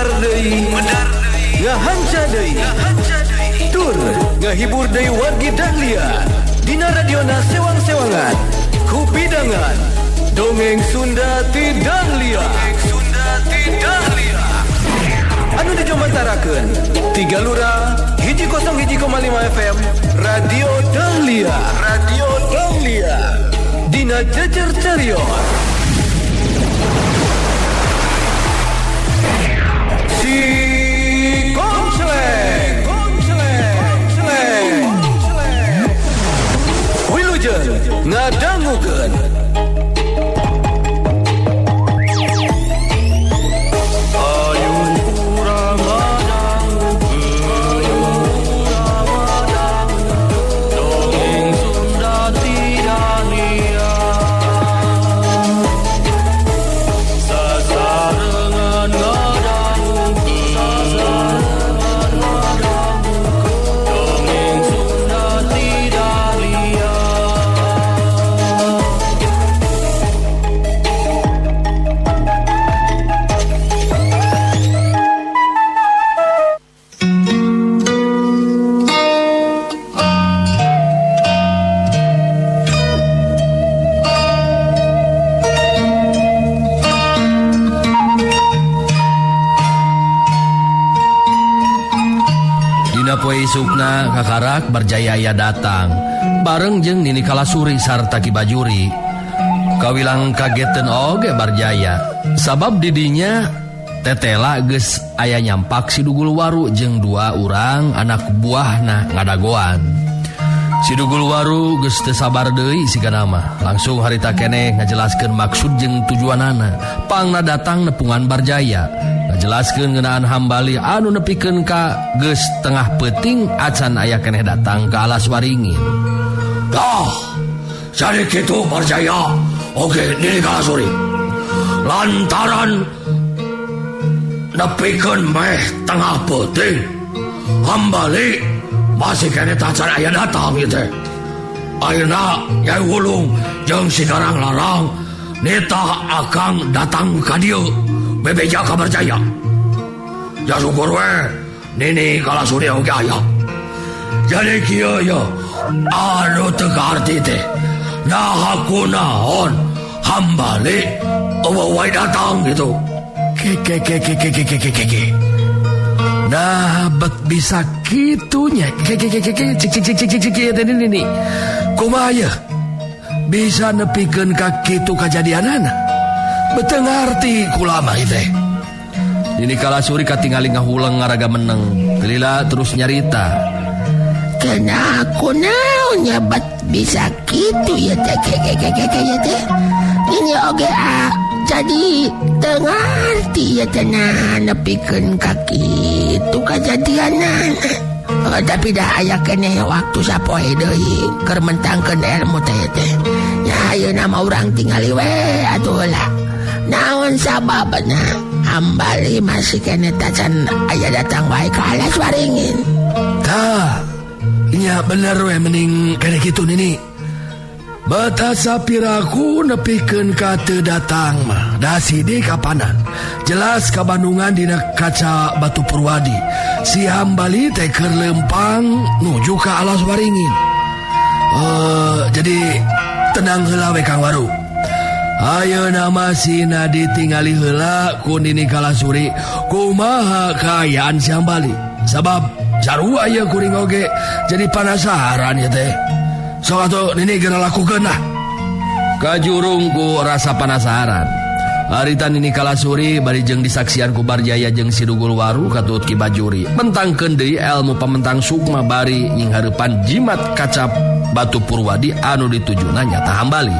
Medar deui, ngahanca deui, tur ngahibur deui wargi Dahlia dina radiona sewang-sewangan kupidangan dongeng Sunda ti Dahlia. Sunda ti Dahlia anu dijomantarakeun tiga lura 101,5 FM Radio Dahlia, Radio Dahlia dina Jejer Carios Si Konslet, Konslet, Konslet. Wilujeng ngadangukeun. Ayun urang ngadangukeun, dongeng Sunda ti Dahlia. Sasarengan ngadangukeun, dongeng Sunda ti Dahlia. Dina poe isukna kakarak Barjaya aya datang bareng jeung Nini Kalasuri sarta Ki Bajuri. Kawilang kageteun oge Barjaya sabab didinya tetela geus aya nyampak si Dugul Waru jeung dua urang anak buahna ngadagoan. Si Dugul Waru geus teu sabar deui sigana mah langsung harita keneh ngajelaskeun maksud jeung tujuanana. Pangna datang nepungan Barjaya ngajelaskeun ngeunaan Hambali anu nepikeun ka geus tengah peuting acan aya keneh datang ka Alas Waringin. Tah, jadi kitu Barjaya oge Nini Kalasuri. Lantaran nepikeun meh tengah peuting Hambali masih keneh tacan aya datang ieu teh. Ayeuna Nyai Wulung jeung si Garang Larang nitah akang datang ka dieu bebeja ka Barjaya. Ya syukur we Nini Kalasuri oge aya. Jadi kieu ye anu teu kaarti teh naha kunaon Hambali eueuh wae datang gitu. Ke ke ke ke ke ke ke ke ke. Nah, bet bisa kitunya. Ke ke ke ke ke cik cik cik cik cik cik teh nini nih. Kumaha ye? Bisa nepikeun ka kitu kajadianana? Beteu ngarti kulama ieu teh. Nini Kalasuri katingali ngahuleng ngaraga meneng. Lila terus nyarita. Kena kunaon nya bet bisa kitu ya teh ke ke ke ke ke ya teh. Nini oge a jadi teu ngarti ya teh nah nepikeun ka kitu kajadianana. Tapi dah aya keneh waktu sapoe deui keur mentangkeun ilmu teh teh. Ya ayeuna mah urang tingali we atuh heula. Naon sababna Hambali masih keneh tacan aya datang wae ka Alas Waringin. Tah, nya bener we mending keneh kitu Nini. Batasa piraku nepikeun ka teu datang mah da sidik kapanan. Jelas kabandungan dina kaca Batu Purwadi. Si Hambali teh keur lempang nuju ka Alas Waringin. Jadi tenang heula we Kang Waru. Ayeuna mah sina ditingali heula ku Nini Kalasuri kumaha kaayaan si Hambali. Sabab sarua ieu kuring oge jadi panasaran ieu teh. Sok atuh Nini geura lakukeun lah. Kajurung ku rasa panasaran. Harita Nini Kalasuri bari jeung disaksian ku Barjaya jeung si Dugul Waru katut Ki Bajuri. Mentangkeun deui ilmu pamentang sukma bari nyinghareupan jimat kaca Batu Purwadi anu ditujuna nyata Hambali.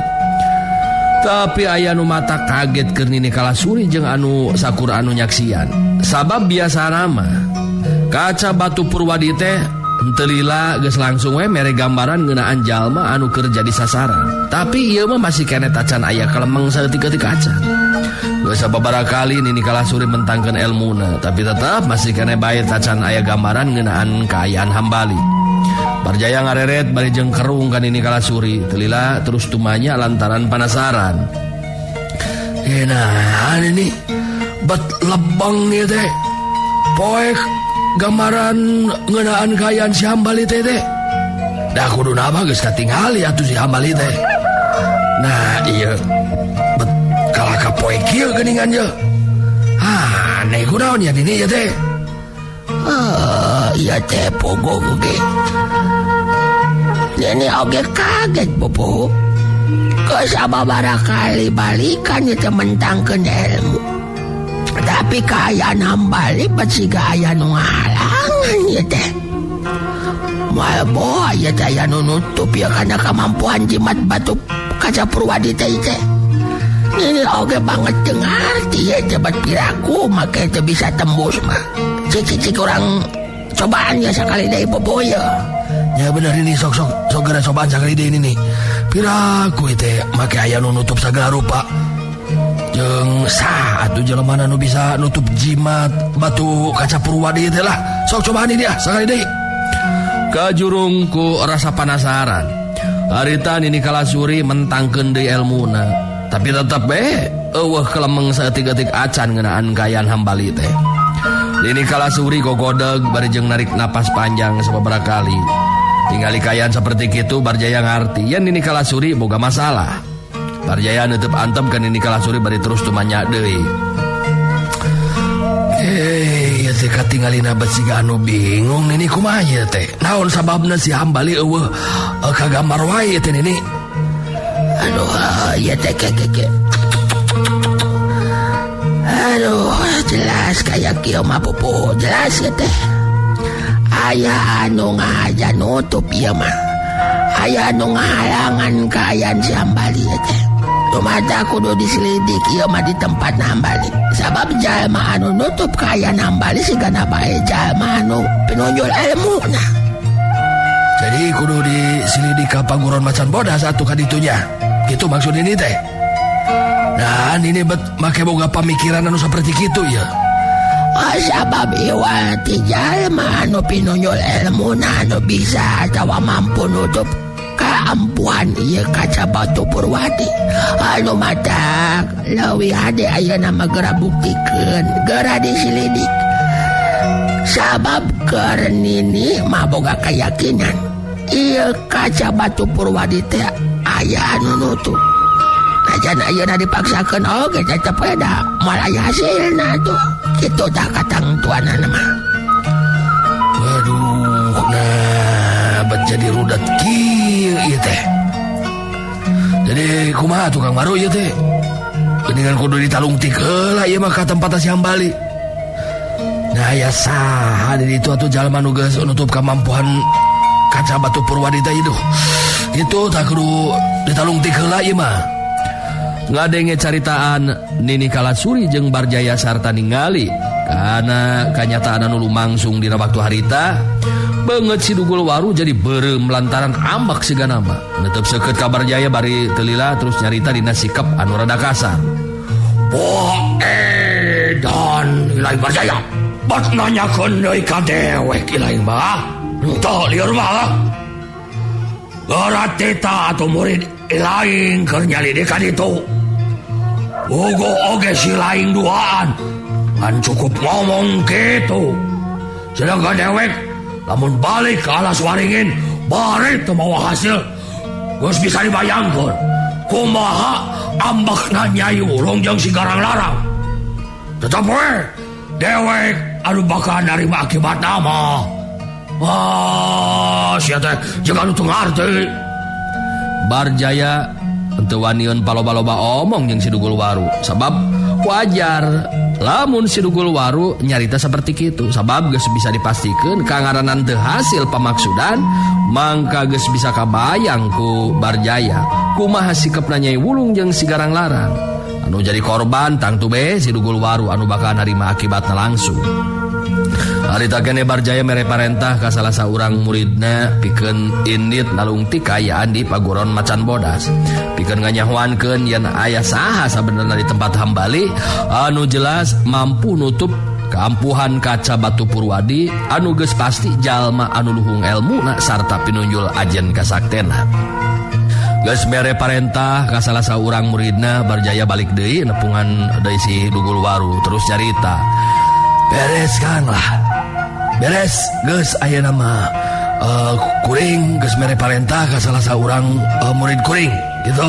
Tapi aya nu mata kaget keur Nini Kalasuri jeung anu sakur anu nyaksian. Sabab biasana mah kaca Batu Purwadi teh henteu lila geus langsung we mere gambaran ngeunaan jalma anu keur jadi sasaran. Tapi ieu mah masih keneh tacan aya kalemeng saeutik-eutik acan. Geus sababaraha kali Nini Kalasuri mentangkeun elmuna, tapi tetep masih keneh bae tacan aya gambaran ngeunaan kaayaan Hambali. Barjaya ngareret bari jeung kerung ka Nini Kalasuri, teu lila terus tumanya lantaran panasaran. Nah, ini bet lebeng ieu teh. Poek gambaran ngeunaan kaayaan si Hambali teh teh. Da kudu nama geus katingali atuh si Hambali teh. Nah, ieu bet kalah ka poe kieu geuningan ye. Ah, aneh kunaon ya nini ieu teh? Ah, ieu teh pogo ge. Nini oge kaget bobo. Geus sababaraha kali balikan ieu teh mentangkeun ilmu. Tapi kaayaan Hambali bet siga aya nu ngahalangan ieu teh. Moal boa ieu teh aya nu nutup ieu kana kamampuan jimat batu kaca Purwadi teh teh. Nini oge banget teu ngarti ieu teh bet piraku make teu bisa tembus mah. Cik-cik urang cobaan ya sakali deui bobo ye. Ya bener ini sok sok sok geura cobaan sakali deui ini nih. Piraku teh make aya nu nutup sagala rupa. Jeung saha atuh jelema nu bisa nutup jimat batu kaca Purwadi teh lah. Sok cobaan ini ah sakali deui. Kajurung ku rasa penasaran. Harita Nini Kalasuri mentangkeun deui elmuna. Tapi tetep be eueuh kelemeng saeutik-eutik acan ngeunaan kaayaan Hambali teh. Nini Kalasuri gogodeg bari jeung narik napas panjang sababaraha kali. Tingali kaayaan seperti kitu Barjaya ngarti yen Nini Kalasuri boga masalah. Barjaya neuteub antem ka Nini Kalasuri bari terus tumanya deui. Ieu teh katingalina bet siga anu bingung Nini kumaha ieu teh. Naon sababna si Hambali eueuh kagambar wae teh Nini? Aduh, ieu teh ke ke ke. Aduh, jelas kayak kieu mah popo, jelas ya teh. Aya anu ngahaja nutup ieu mah. Aya anu ngahalangan kaayaan si Hambali ieu teh. Lumata kudu diselidik ieu mah di tempat Hambali. Sabab jalma anu nutup kaayaan Hambali sigana bae jalma anu pinunjul ilmuna. Jadi kudu diselidik ka Paguron Macan Bodas atuh ka ditunya. Gitu maksud ini teh. Nah, ini bet make boga pamikiran anu seperti kitu ya. Oh, sabab iwal ti jalma anu pinunjul ilmuna anu bisa atawa mampu nutup kaampuhan ieu kaca batu Purwadi. Anu matak leuwih hade ayeuna mah geura buktikeun, geura diselidik. Sabab keur nini mah boga keyakinan ieu kaca batu Purwadi teh aya anu nutup. Najan ayeuna dipaksakeun oge tetep we da moal aya hasilna tuh. Kitu tah katangtuanana mah. Waduh, nah bet jadi rudet kieu ieu teh. Jadi kumaha tukang baru ieu teh? Geuningan kudu ditalungtik heula ieu mah ka tempat si Hambali. Nah, ya saha di ditu atuh jalma nu geus nutup kamampuan kaca batu Purwadi teh itu. Itu tah kudu ditalungtik heula ieu mah. Ngadenge caritaan Nini Kalasuri jeung Barjaya sarta ningali kana kanyataan anu lumangsung dina waktu harita beungeut si Dugul Waru jadi beureum lantaran ambek siga nama. Netep seukeut ka Barjaya bari teu lila terus nyarita dina sikap anu rada kasar. Wah, edan Ilahi Barjaya. Bat nanyakeun deui ka dewek Ilahi mah. Henteu lieur mah. Geura tita atuh murid ilaing keur nyalidik ka ditu. Ugo oge si laing duaan. Ngan cukup ngomong kitu. Sedangkan dewek lamun balik ke alas waringin bari teu mawa hasil. Geus bisa dibayangkeun kumaha ambekna Nyai Wulung jeung si Garang Larang. Tetep we dewek anu bakal narima akibatna mah. Wah, sia teh jeung anu teu ngarti. Barjaya henteu waniun paloba-loba omong jeung si Dugul Waru. Sabab wajar lamun si Dugul Waru nyarita seperti kitu. Sabab geus bisa dipastikeun kangaranan teu hasil pamaksudan, mangka geus bisa kabayang ku Barjaya kumaha sikepna Nyai Wulung jeung si Garang Larang. Anu jadi korban tangtu be si Dugul Waru anu bakal narima akibatna langsung. Harita kene Barjaya mere parentah ka salah saurang muridna pikeun indit nalungtik kaayaan di Paguron Macan Bodas. Pikeun nganyahoankeun yen aya saha sabenerna di tempat Hambali anu jelas mampu nutup kaampuhan kaca batu Purwadi anu geus pasti jalma anu luhung elmuna sarta pinunjul ajen kasaktena. Geus mere parentah ka salah saurang muridna, Barjaya balik deui nepungan deui si Dugul Waru terus carita. Beres Kang lah. Beres geus ayeuna mah kuring geus mere parentah ka salah saurang murid kuring gitu.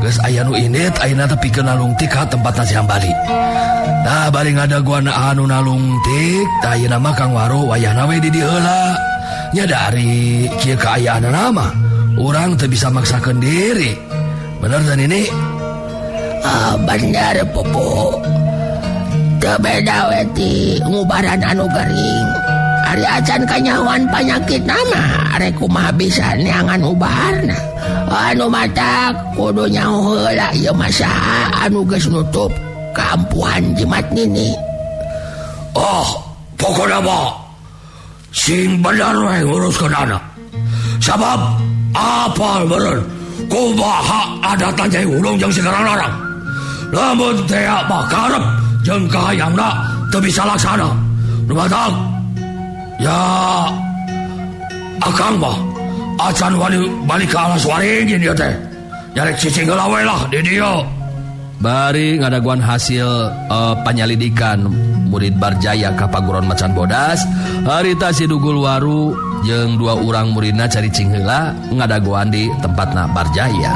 Geus aya nu indit ayeuna teh pikeun nalungtik ka tempatna si Hambali. Nah bari ngadaguan anu nalungtik tah ayeuna mah Kang Waru wayahna we di dieu heula. Nya dari kieu kaayaanna mah urang teu bisa maksakeun diri. Bener teh Nini? Ah, bener Pupu. Teu beda we ti ngubaran anu gering. Ari acan kanyahoan panyakit nama arek kumaha bisa neangan ubarna. Anu matak kudu nyaho heula ieu mah saha anu geus nutup kaampuhan jimat Nini. Oh, pokona mah sing bener we nguruskeun anak. Sabab apal meureun kumaha adatan Nyai Wulung jeung si Garang Larang. Lamun teh mah karep jeung kahayangna teu bisa laksana. Nu matak ya akang mah acan wani balik ka alas waringin ieu teh. Nyarek cicing heula we lah di dieu. Bari ngadaguan hasil panyalidikan murid Barjaya ka Paguron Macan Bodas, harita si Dugul Waru jeung dua urang muridna caricing heula ngadaguan di tempatna Barjaya.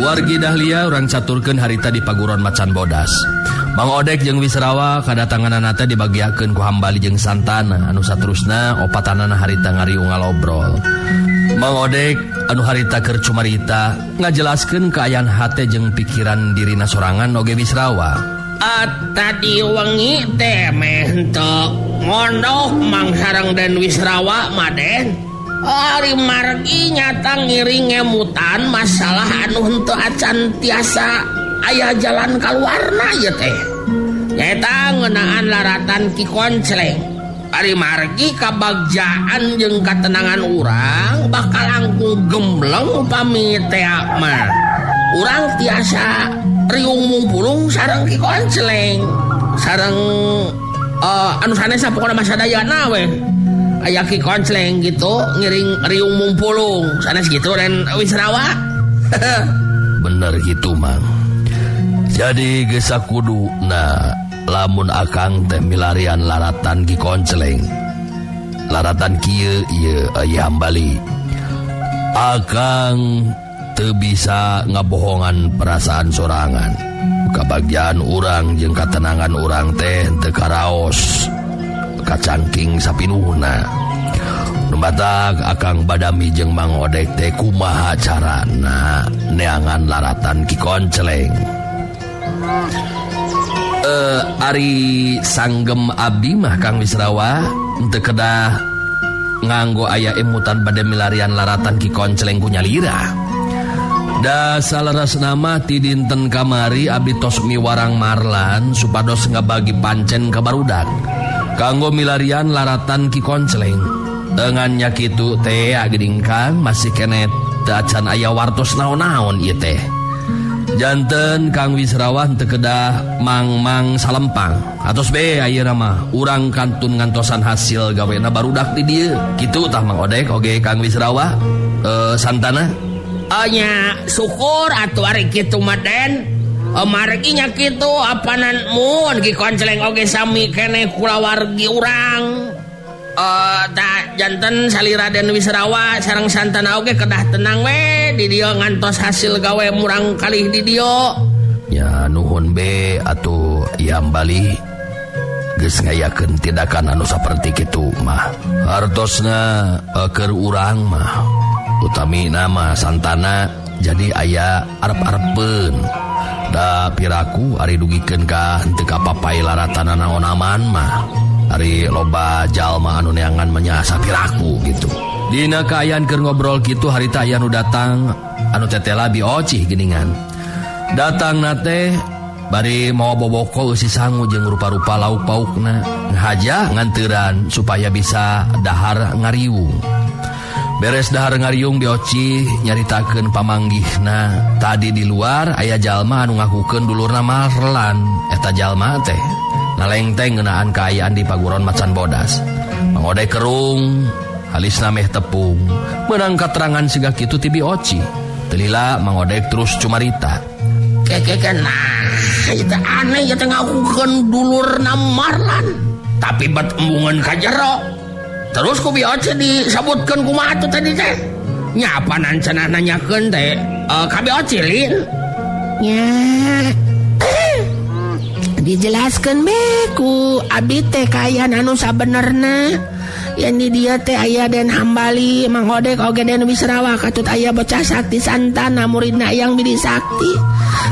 Wargi Dahlia urang caturkeun harita di Paguron Macan Bodas. Mang Odek jeung Wisrawa kadatanganana teh dibagiakeun ku Hambali jeung Santana anu saterusna opatanana harita ngariung ngalobrol. Mang Odek anu harita keur cumarita ngajelaskeun kaayaan hate jeung pikiran dirina sorangan oge Wisrawa. Tadi wengi teh meh henteu ngondok Mang sareng den Wisrawa mah den. Ari margi nyata ngiring ngemutan masalah anu henteu acan tiasa aya jalan kaluarna ieu teh. Nyaeta ngeunaan laratan Ki Koncleng. Ari margi kabagjaan jeung katenangan urang bakal langkung gembleng upami tea mah. Urang tiasa riung mumpulung sareng Ki Koncleng. Sareng anu sanesna pokona mah sadayana we. Aya Ki Koncleng gitu ngiring riung mumpulung sanes gitu dan Wisrawa. Bener gitu Mang. Jadi geus kudu na lamun akang teh milarian laratan Ki Koncleng. Laratan kieu ieu aya Hambali. Akang teu bisa ngabohongan perasaan sorangan. Kabagjaan urang jeung katenangan urang teh teu karaos. Kacangking sapinuhna. Nu matak akang badami jeung Mang Odek teh kumaha carana neangan laratan Ki Koncleng. Ari sanggem abdi mah Kang Wisrawa henteu kedah nganggo aya emutan bade milarian laratan Ki Koncleng ku nyalira. Da saleresna mah ti dinten kamari abdi tos miwarang marlan supados ngabagi pancen ka barudak kanggo milarian laratan Ki Koncleng. Dengannya kitu teh geuning Kang masih keneh teu acan aya wartos naon-naon ieu teh. Janten Kang Wisrawa teu kedah mang-mang salempang. Atos be ayeuna mah urang kantun ngantosan hasil gawena barudak di dieu. Kitu tah Mang Odek oge Kang Wisrawa Santana. Nya syukur atuh ari kitu mah Den. Margi nya kitu apanan mun Ki Koncleng oge sami keneh kulawargi urang. Ta janten salira Den Wisrawa sareng Santana oge kedah tenang we di dieu ngantos hasil gawe murang kalih di dieu. Ya nuhun be atuh ya Hambali geus ngayakeun tindakan anu saperti kitu mah. Hartosna keur urang mah utamina mah Santana Jadi aya arep-arepeun. Da piraku ari dugikeun ka henteu ka papai laratana naon aman mah. Ari loba jalma anu neangan menya sapiraku gitu. Dina kaayaan keur ngobrol kitu harita aya nu datang anu tetela Bi Ocih geuningan. Datang na teh bari mawa boboko eusi sangu jeung rupa-rupa lauk paukna ngahaja nganteuran supaya bisa dahar ngariung. Beres dahar ngariung Bi Ocih nyaritakeun pamanggihna tadi di luar aya jalma anu ngakukeun dulurna Marlan. Eta jalma teh nalengteng ngeunaan kaayaan di Paguron Macan Bodas. Mangode kerung halisna meh tepung meunang katerangan siga kitu ti Bi Ocih. Teu lila Mang Odek terus cumarita. Keke nah itu aneh ya teh ngakukeun dulurna Marlan tapi bet embungeun ka jero. Terus ku Bi Ocih disebutkeun kumaha atuh tadi teh? Nya apanan cenah nanyakeun teh ka Bi Ocih lin? Nya dijelaskeun be ku abdi teh kaayaan anu sabenerna. Yang di dia teh aya Den Hambali, Mang Odek oge Den Wisrawa katut aya bocah sakti Santana muridna Eyang Bidi Sakti.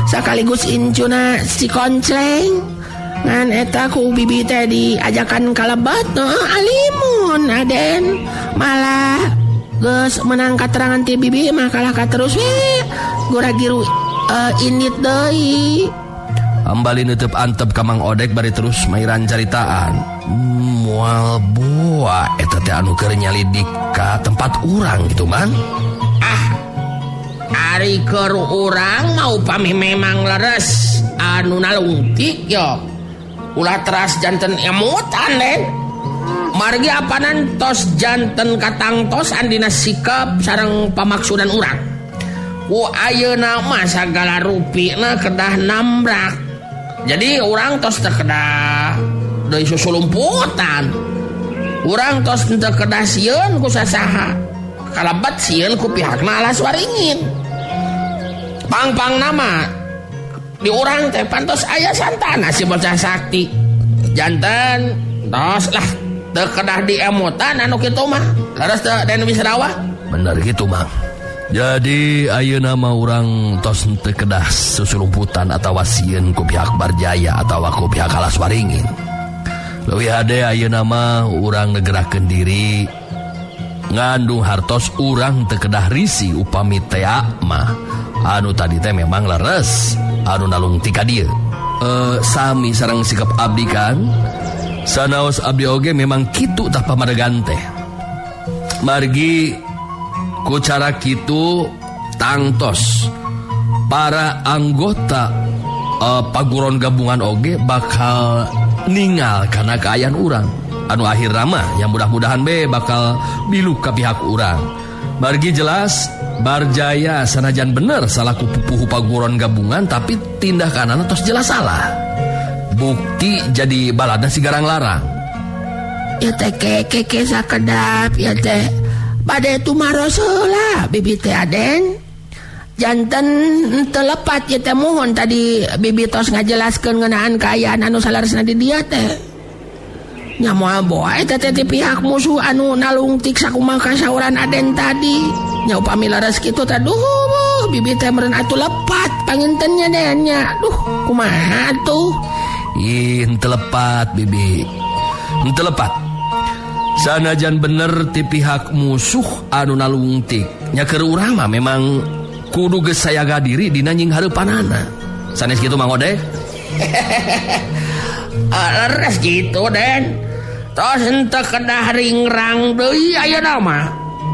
Sakaligus incuna si Koncleng. Ngan eta ku bibi teh diajakan kalebet alimun Aden. Malah geus menang katerangan ti bibi mah kalah ka terus we gura-giru init deui. Hambali nutup antep ka Mang Odek bari terus mairan caritaan. Moal boa eta teh anu keur nyalidik ka tempat urang gitu man. Ah, ari keur urang mau pami memang leres anu nalungtik yo. Ulah teras janten emutan den. Margi apanan tos janten katangtosan dina sikap sareng pamaksudan urang. Ku ayeuna mah sagala rupina kedah nambrak. Jadi urang tos teu kedah deui susulumputan. Urang tos teu kedah sieun ku sasaha. Kalebet sieun ku pihakna Alas Waringin. Pang-pang nama di urang teh pantos aya Santana si bocah sakti. Janten tos lah teu kedah diemutan anu kitu mah. Leres teu Den Wisrawa? Bener kitu Mang. Jadi ayeuna mah urang tos teu kedah susulumputan atawa sieun ku pihak Barjaya atawa ku pihak Alas Waringin. Leuwih hade ayeuna mah urang negerakeun diri ngandung hartos urang teu kedah risi upami tea mah anu tadi teh memang leres anu nalungtik ka dieu. Sami sareng sikap abdi kan sanaos abdi oge memang kitu tah pamadegan teh. Margi ku cara kitu tangtos para anggota Paguron gabungan oge bakal ningal karena keayaan urang anu akhir mah yang mudah-mudahan be bakal biluk ka pihak urang. Margi jelas Barjaya sanajan bener salaku pupuhu Paguron gabungan tapi tindakanana tos jelas salah. Bukti jadi balada si Garang Larang. Ya teh keke sakedap ya teh bade tumaros heula bibi teh Aden. Janten telepat ya teh muhun tadi bibi tos ngajelaskeun ngeunaan kaayaan anu saleresna di dia teh. Nya moal boa eta teh ti pihak musuh anu nalungtik sakumaha kasauran Aden tadi. Nya upami leres kitu teh duh bibi teh meureun atuh lepat pangintennya Den nya. Duh kumaha atuh? Ih henteu lepat bibi. Henteu lepat. Sanajan bener ti pihak musuh anu nalungtik. Nya keur urang mah memang kudu geus sayaga diri dina nying hareupanana. Sanes kitu Mang Odek? Leres kitu Den. Tos henteu kedah ringrang deui ayeuna mah.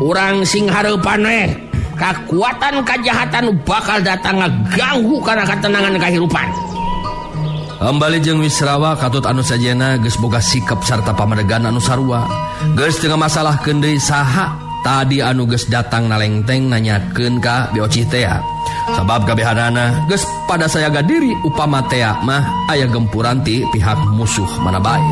Urang sing hareupan we. Kakuatan kajahatan bakal datang ngaganggu kana katenangan kahirupan. Hambali jeung Wisrawa katut anu sajena geus boga sikap sarta pamadegan anu sarua. Geus teu ngamasalahkeun deui saha tadi anu geus datang nalengteng nanyakeun ka Bi Ocih tea. Sabab kabehanana geus pada sayaga diri upama tea mah aya gempuran ti pihak musuh mana bae.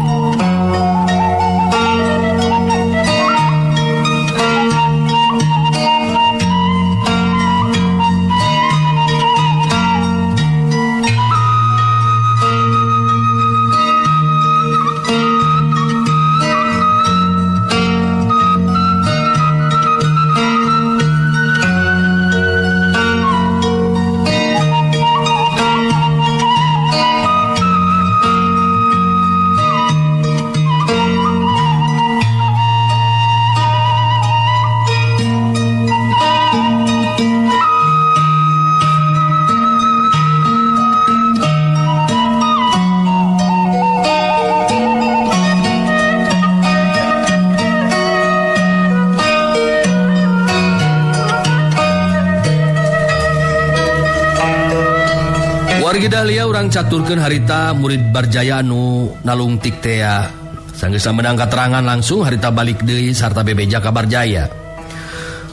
Wargi Dahlia urang caturkeun harita murid Barjaya anu nalungtik tea. Sanggeus menang katerangan langsung harita balik deui sarta bebeja ka Barjaya.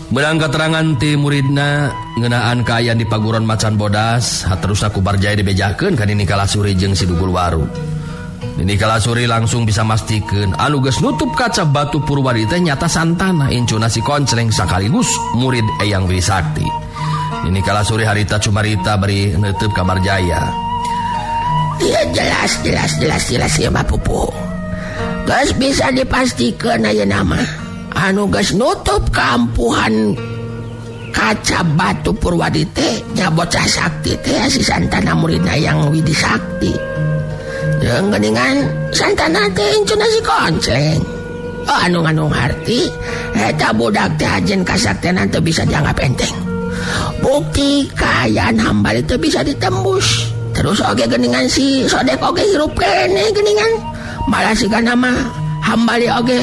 Menang katerangan ti muridna ngeunaan kaayaan di Paguron Macan Bodas, haterusna ku Barjaya dibejakeun ka Nini Kalasuri jeung si Dugul Waru. Nini Kalasuri langsung bisa mastikeun anu geus nutup kaca batu Purwadi teh nyata Santana incuna si Koncleng sakaligus murid Eyang Wirisakti. Nini Kalasuri harita cumarita bari neuteub ka Barjaya. Iya jelas jelas jelas jelas ya mah pupu. Geus bisa dipastikeun ayeuna mah anu geus nutup kampuhan kaca batu Purwadi teh nya bocah sakti teh si Santana muridna Eyang Widisakti. Jeung geuningan Santana teh incuna si Koncleng. Oh, anu ngandung harti eta budak teh ajen kasaktenan teu bisa dianggap enteng. Bukti kaayaan Hambali teu bisa ditembus. Terus oge geuningan si Sodek oge hirup keneh geuningan. Malah sigana mah Hambali oge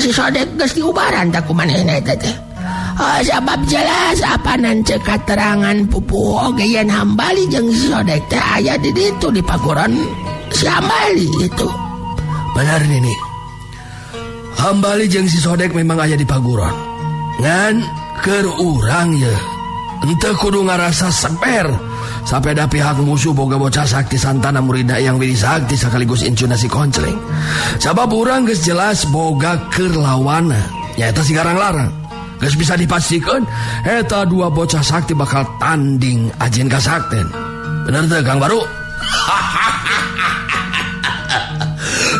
si Sodek geus diubaran tah ku manehna eta teh. Oh, sabab jelas apanan ceuk katerangan pupuh oge yen Hambali jeung si Sodek teh aya di ditu di paguron si Hambali itu. Benar Nini. Hambali jeung si Sodek memang aya di paguron. Ngan keur urang ye henteu kudu ngarasa seper sampai ada pihak musuh boga bocah sakti Santana muridna Eyang Wirisakti sekaligus incuna si Koncleng. Sabab urang geus jelas boga keur lawanna nyaeta si Garang Larang. Geus bisa dipastikan eta dua bocah sakti bakal tanding ajen kasakten. Bener teu Kang Baru?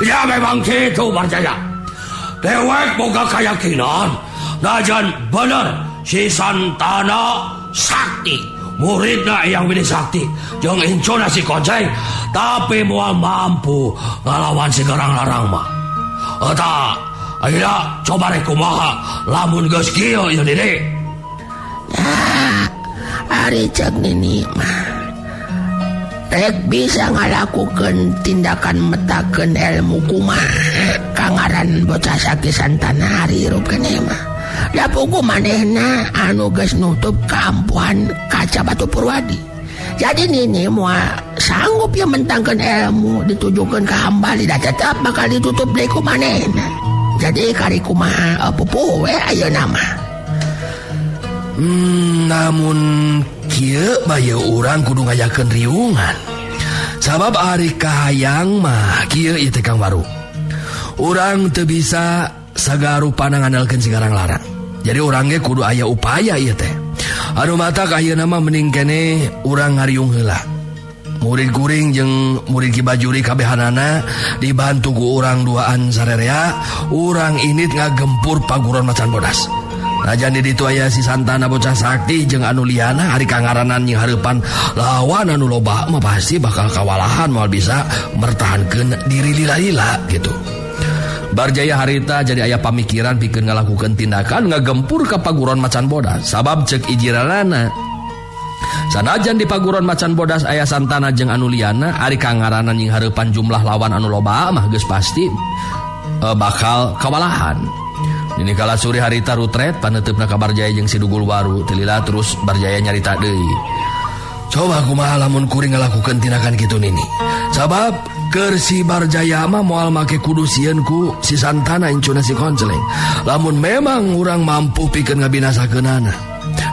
Ya memang kitu Barjaya. Dewek boga keyakinan najan bener si Santana sakti muridna Eyang Widisakti jeung incuna si Konceng, tapi moal mampu ngalawan si Garang Larang mah. Eta ayeuna coba rek kumaha lamun geus kieu ieu Nini. Ya, ari ceuk Nini mah rek bisa ngalakukeun tindakan metakeun ilmu kumaha kangaran bocah sakti Santana ari hirup keneh mah. Da pugu manehna anu geus nutup kampuhan kaca batu Purwadi. Jadi Nini moal sanggup ya mentangkeun ilmu ditujukeun ka Hambali da tetep bakal ditutup deui ku manehna. Jadi kari kumaha pupuh we ayeuna mah. Namun kieu bae urang kudu ngayakeun riungan. Sabab ari kahayang mah kieu ieu teh Kang Baru. Urang teu bisa sagarupana ngandalkeun si Garang Larang. Jadi urang ge kudu aya upaya ieu teh. Anu matak ayeuna mah mending keneh urang ngariung heula. Murid kuring jeung murid Ki Bajuri kabehanana dibantu ku urang duaan sarerea, urang init ngagempur Paguron Macan Bodas. Najan di ditu aya si Santana bocah sakti jeung anu liana ari kangaranan jeung hareupan lawan anu loba mah pasti bakal kawalahan moal bisa mertahankeun diri lila-lila gitu. Barjaya harita jadi aya pamikiran pikeun ngalakukeun tindakan ngagempur ka Paguron Macan Bodas. Sabab ceuk ijiranana sanajan di Paguron Macan Bodas aya Santana jeung anu liana ari kangaranan jeung hareupan jumlah lawan anu loba mah geus pasti bakal kawalahan. Nini Kalasuri harita rutret paneuteup ka Barjaya jeung si Dugul Waru teu lila terus Barjaya nyarita deui. Coba kumaha lamun kuring ngalakukeun tindakan kitu Nini. Sabab keur si Barjaya mah moal make kudu sieun ku si Santana incuna si Koncleng. Lamun memang urang mampu pikeun ngabinasakeunana.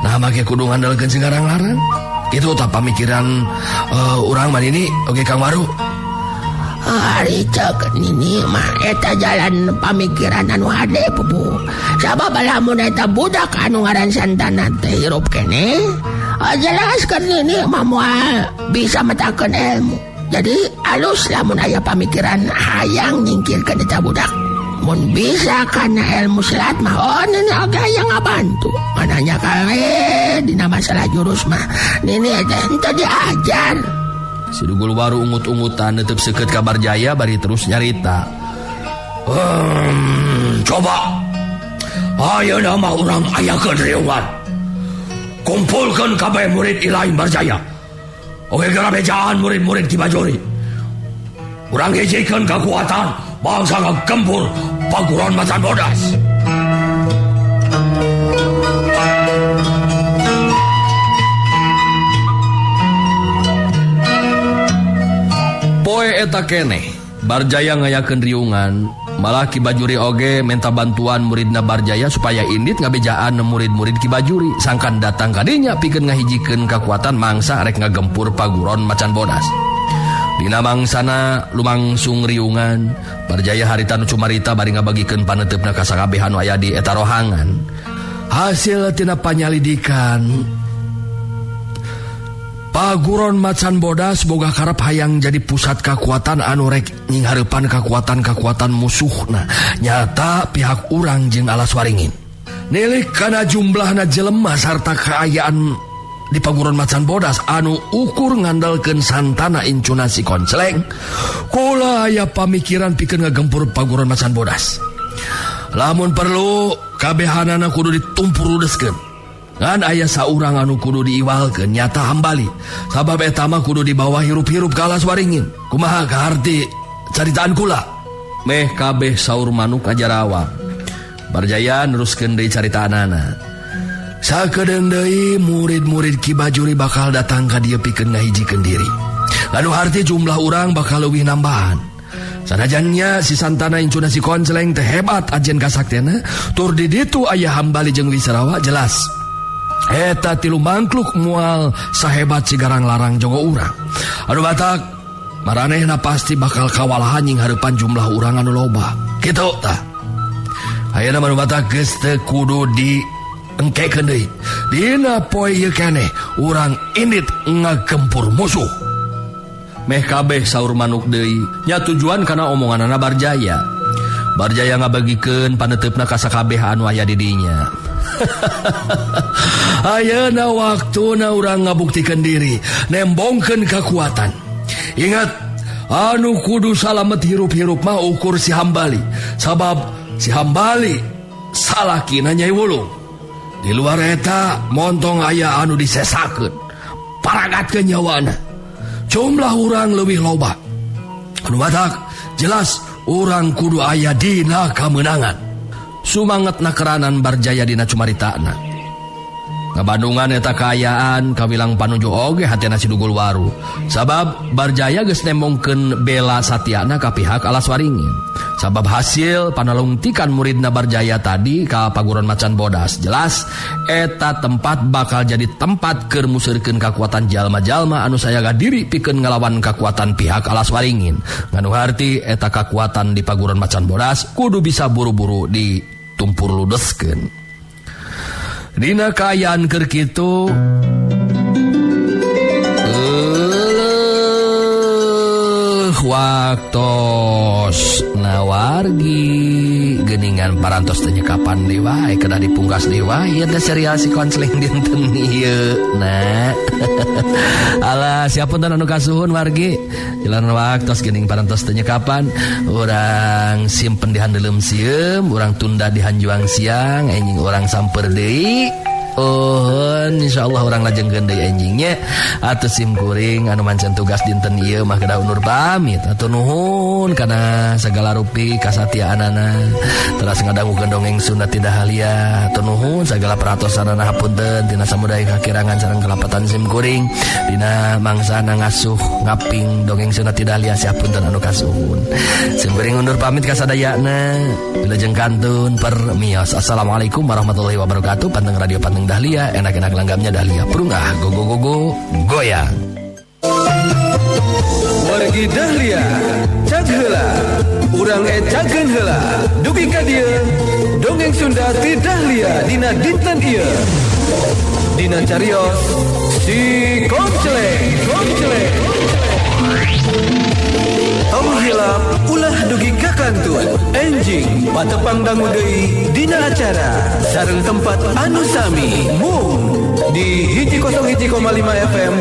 Nah make kudu ngandalkeun si Garang Larang. Kitu tah pamikiran urang mah Nini. Oke Kang Waru. Ari ceuk Nini mah eta jalan pamikiran anu hade pupu. Sabab lamun eta budak anu ngaran Santana teh hirup keneh, jelas kan Nini mah moal bisa metakeun ilmu. Jadi alus lamun aya pamikiran hayang nyingkirkeun eta budak. Mun bisa kana ilmu silat mah oh Nini oge hayang ngabantu. Mananya kale dina masalah jurus mah Nini teh henteu diajar. Si Dugul Waru ungut-ungutan neuteub seukeut ka Barjaya bari terus nyarita. Coba ayeuna mah urang ayakeun riungan. Kumpulkeun kabeh murid Ilahi Barjaya. Oge garabejaan murid-murid Ki Bajuri. Urang hijikeun kakuatan bangsa ngagempur Paguron Macan Bodas. Poe eta keneh Barjaya ngayakeun riungan, malah Ki Bajuri oge menta bantuan muridna Barjaya supaya indit ngabejaan murid-murid Ki Bajuri sangkan datang kadinya pikeun ngahijikeun kakuatan mangsa rek ngagempur paguron Macan Bodas. Dina mangsana lumangsung riungan, Barjaya harita nu cumarita bari ngabagikeun paneuteup ka sakabeh anu aya di eta rohangan. Hasil tina panyalidikan Paguron Macan Bodas boga karep hayang jadi pusat kekuatan anu rek nyinghareupan kekuatan-kekuatan musuhna nyata pihak urang jeung Alas Waringin. Nilik kana jumlahna jelema sarta kaayaan di Paguron Macan Bodas anu ukur ngandalkeun santana incuna si Konceleng, kula aya pamikiran pikeun ngagempur Paguron Macan Bodas. Lamun perlu kabehanana kudu ditumpur ludeskeun. Ngan aya saurang anu kudu diiwalkeun nyata Hambali. Sabab eta mah kudu dibawa hirup-hirup ka Alas Waringin. Kumaha kaharti caritaan kula? Meh kabeh saur manuk ajarawa. Barjaya neruskeun deui caritaanana. Sakedeung deui murid-murid Ki Bajuri bakal datang ka dieu pikeun ngahijikeun diri. Anu harti jumlah urang bakal leuwih nambahan. Sanajannya si Santana incuna si Konceleng teh hebat ajen kasaktena, tur di ditu aya Hambali jeung Wisrawa jelas. Eta tilu mangkluk mual sahebat si Garang Larang jago urang. Aduh batak, maranehna pasti bakal kawalahan nying hareupan jumlah urang anu loba. Kitu tah. Ayeuna mah batak geus teu kudu di engkekeun deui. Dina poe ieu keneh urang indit ngagempur musuh. Meh kabeh saur manuk deui nya tujuan kana omonganana Barjaya. Barjaya ngabagikeun paneuteup ka sakabeh anu aya di dinya. Ayeuna waktuna urang ngabuktikeun diri, nembongkeun kakuatan. Ingat, anu kudu salamet hirup-hirup mah ukur si Hambali. Sabab si Hambali salakina Nyai Wulung. Di luar eta montong aya anu disesakeun, paragatkeun nyawana. Jumlah urang leuwih loba. Anu batak jelas urang kudu aya dina kamenangan. Sumanget nakeranan Barjaya dina cumaritana. Ngabandungan eta kaayaan kawilang panuju oge hatena si Dugul Waru. Sabab Barjaya geus nembongkeun bela satiana ka pihak Alas Waringin. Sabab hasil panalungtikan muridna Barjaya tadi ka Paguron Macan Bodas jelas eta tempat bakal jadi tempat keur museurkeun kakuatan jalma-jalma anu sayaga diri pikeun ngalawan kakuatan pihak Alas Waringin. Nganu harti eta kakuatan di Paguron Macan Bodas kudu bisa buru-buru ditumpur ludeskeun. Dina kaayaan keur kitu waktos nawargi geningan parantos teh nyekapan deui wae kedah dipungkas deui wae ieu teh serial si Konceleng dinten ieu. Nah alah siapunten anu kasuhun wargi jalan waktos gening parantos teh nyekapan urang simpen di handeuleum sieum urang tunda di hanjuang siang enjing urang samper deui. Ohon insyaallah urang lajengkeun deui enjingnya atuh sim kuring anu mancen tugas dinten ieu mah kedah undur pamit atuh nuhun kana sagala rupi kasatiaanana teras ngadangukeun dongeng Sunda tidak halia atuh nuhun sagala perhatosanana hapunten tina samudaya kakirangan sareng kelapatan sim kuring dina mangsana ngasuh ngaping dongeng Sunda tidak halia siapunten anu kasuhun sim kuring undur pamit kasadayana wilujeng kantun permios. Assalamualaikum warahmatullahi wabarakatuh. Panteng radio panteng Dahlia, enak-enak langgamnya Dahlia. Perungah, go go go go, goyang. Wargi Dahlia, cag heula, urang ecakeun heula. Dugi ka dieu, dongeng Sunda ti Dahlia dina dinten ieu. Dina carios si Konceleng, Konceleng. Tong hilap ulah dugi ka kantun. Enjing patepang dangu deui dina acara sareng tempat anu sami mung di 101,5 FM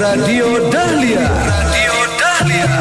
Radio Dahlia. Radio Dahlia.